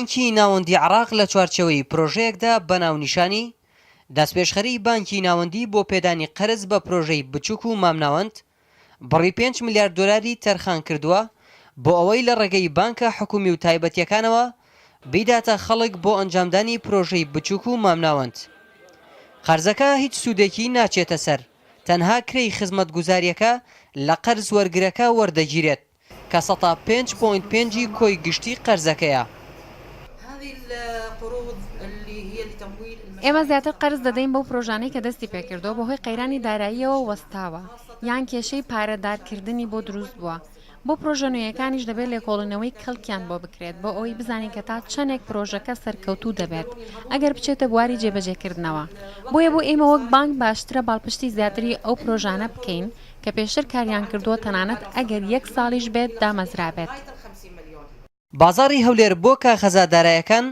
بانکی ناوەندی عێراق لە چوارچێوەی پرۆژەیەکدا بە ناونیشانی، دەستپێشخەریی بانکی ناوەندی بۆ پێدانی قەرز بە پرۆژەی بچوک و مامناوەند، بڕی پێنج ملیار دۆلاری تەرخانکردووە بۆ ئەوەی لە ڕێگەی بانکە حکومی و تایبەتییەکانەوە بیداتە خەڵک بۆ ئەنجامدانی پرۆژەی بچوک و مامناوەند. قەرزەکە هیچ سوودێکی ناچێتە سەر، تەنها کرێی خزمەتگوزارییەکە لە قەرز وەرگرەکە وەردەگیرێت. کە سەتا پێنج point پێنجی کۆی گشتی قەرزەکەیە. ئێمە زیاتر قەرز دەدەین بەو پرۆژانەی کە دەستی پێکردووە بەهۆی قەیرانی داراییەوە وەستاوە یان کێشەی پارەدارکردنی بۆ دروست بووە، بۆ پرۆژە نوێیەکانیش دەبێت لێکۆڵینەوەی کەڵکیان بۆ بکرێت بۆ ئەوەی بزانین کە تا چەندێک پرۆژەکە سەرکەوتوو دەبێت ئەگەر بچێتە بواری جێبەجێکردنەوە بۆیە بۆ ئێمە وەک بانک باشترە پاڵپشتی زیاتری ئەو پرۆژانە بکەین کە پێشتر کاریان کردووە تەنانەت ئەگەر یەک ساڵیش بێت دامەزرابێت. بازاڕی هەولێر بۆ کاخەزە دارایەکان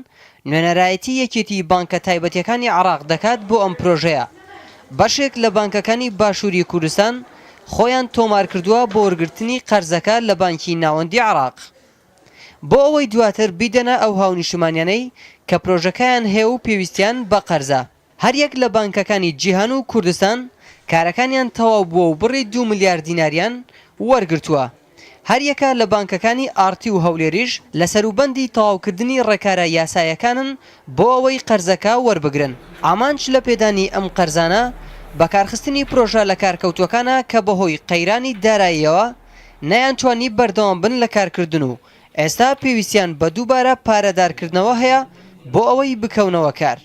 نوێنەرایەتی یەکێتی بانکە تایبەتیەکانی عێراق دەکات بۆ ئەم پرۆژەیە بەشێک لە بانکەکانی باشوری کوردستان خۆیان تۆمارکردووە بۆ وەرگرتنی قەرزەکە لە بانکی ناوەندی عێراق بۆ ئەوەی دواتر بیدەنە ئەو هاونیشتمانیانەی کە پرۆژەکەیان هەیە و پێویستیان بە قەرزە. هەریەک لە بانکەکانی جیهان و کوردستان کارەکانیان تەواو بووە و بڕی دوو ملیار دیناریان وەرگرتووە. هەریەکە لە بانکەکانی ئاڕتی و هەولێریش لە سەروبەندی تەواوکردنی ڕێکارە یاسایەکانن بۆ ئەوەی قەرزەکە وەربگرن. ئامانج لە پێدانی ئەم قەرزانە بەکارخستنی پرۆژە لەکارکەوتووەکانە کە بەهۆی قەیرانی داراییەوە نەیانتوانی بەردەوام بن لە کارکردن و ئێستا پێویستیان بە دووبارە پارەدارکردنەوە هەیە بۆ ئەوەی بکەونەوە کار.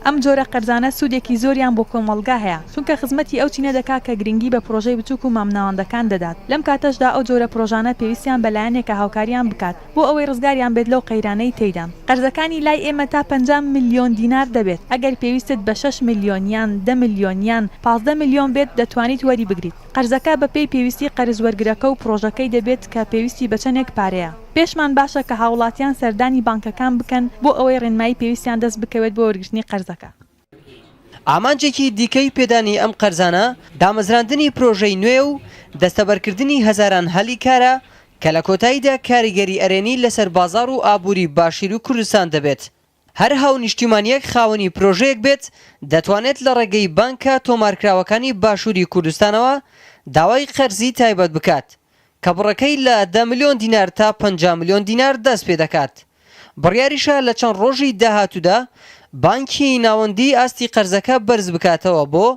ئەم جۆرە قەرزانە سوودێکی زۆریان بۆ کۆمەڵگا هەیە، چونکە خزمەتی ئەو چینە دەکات کە گرنگی بە پڕۆژەی بچووک و مامناوەندەکان دەدات، لەم کاتەشدا ئەو جۆرە پڕۆژانە پێویستیان بە لایەنێکە هاوکاریان بکات بۆ ئەوەی ڕزگاریان بێت لەو قەیرانەی تێیدان. قەرزەکانی لای ئێمە تا 50 ملیۆن دینار دەبێت، ئەگەر پێویستت بە شەش ملیۆن یان دە ملیۆن یان 15 ملیۆن بێت دەتوانیت وەریبگریت. قەرزەکە بەپێی پێویستی قەرزوەرگرەکە و پڕۆژەکەی دەبێت کە پێویستی بە چەندێک پارەیە. پێشمان باشە کە هاوڵاتیان سەردانی بانکەکان بکەن بۆ ئەوەی ڕێنمایی پێویستیان دەست بکەوێت بۆ وەرگرتنی قەرزەکە. ئامانجێکی دیکەی پێدانی ئەم قەرزانە دامەزراندنی پرۆژەی نوێیە و دەستەبەرکردنی هەزاران هەلی کارە کە لە کۆتاییدا کاریگەری ئەرێنی لەسەر بازاڕ و ئابووری باشووری کوردستان دەبێت. هەر هاونیشتیمانییەک خاوەنی پرۆژەیەک بێت دەتوانێت لە ڕێگەی بانکە تۆمارکراوەکانی باشووری کوردستانەوە داوای قەرزی تایبەت بکات کە بڕەکەی لە دە ملیۆن دینار تا 50 ملیۆن دینار دەست پێدەکات. بڕیاریشە لە چەند ڕۆژی داهاتوودا بانکی ناوەندی ئاستی قەرزەکە بەرز بکاتەوە بۆ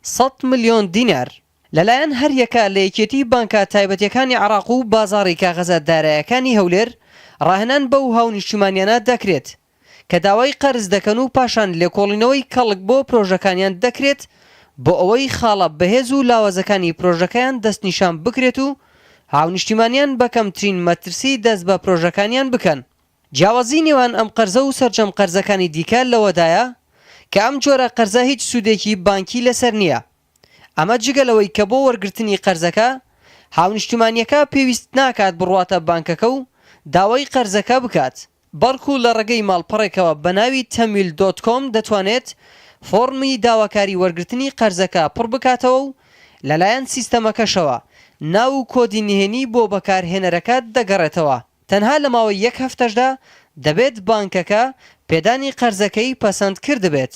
100 ملیۆن دینار. لەلایەن هەریەکە لە یەکێتی بانکە تایبەتیەکانی عێراق و بازاڕی کاغەزە دارایەکانی هەولێر ڕاهێنان بەو هاونیشتیمانیانە دەکرێت کە داوای قەرز دەکەن و پاشان لێکۆڵینەوەی کەڵک بۆ پرۆژەکانیان دەکرێت بۆ ئەوەی خاڵە بەهێز و لاوازەکانی پرۆژەکەیان دەستنیشان بکرێت و هاونیشتیمانیان بە کەمترین مەترسی دەست بە پرۆژەکانیان بکەن. جیاوازی نێوان ئەم قەرزە و سەرجەم قەرزەکانی دیکە لەوەدایە کە ئەم جۆرە قەرزە هیچ سوودێکی بانکی لەسەر نییە ئەمە جگە لەوەی کە بۆ وەرگرتنی قەرزەکە، هاونیشتیمانییەکە پێویست ناکات بڕواتە بانکەکە و داوای قەرزەکە بکات، بەڵکو لە ڕێگەی ماڵپەڕێکەوە بە ناوی تەمویل dot com دەتوانێت فۆڕمی داواکاری وەرگرتنی قەرزەکە پڕبکاتەوە و لەلایەن سیستەمەکەشەوە ناو و کۆدی نهێنی بۆ بەکارهێنەرەکە دەگەڕێتەوە. تەنها لە ماوەی یەک هەفتەشدا دەبێت بانکەکە پێدانی قەرزەکەی پەسەند کردبێت.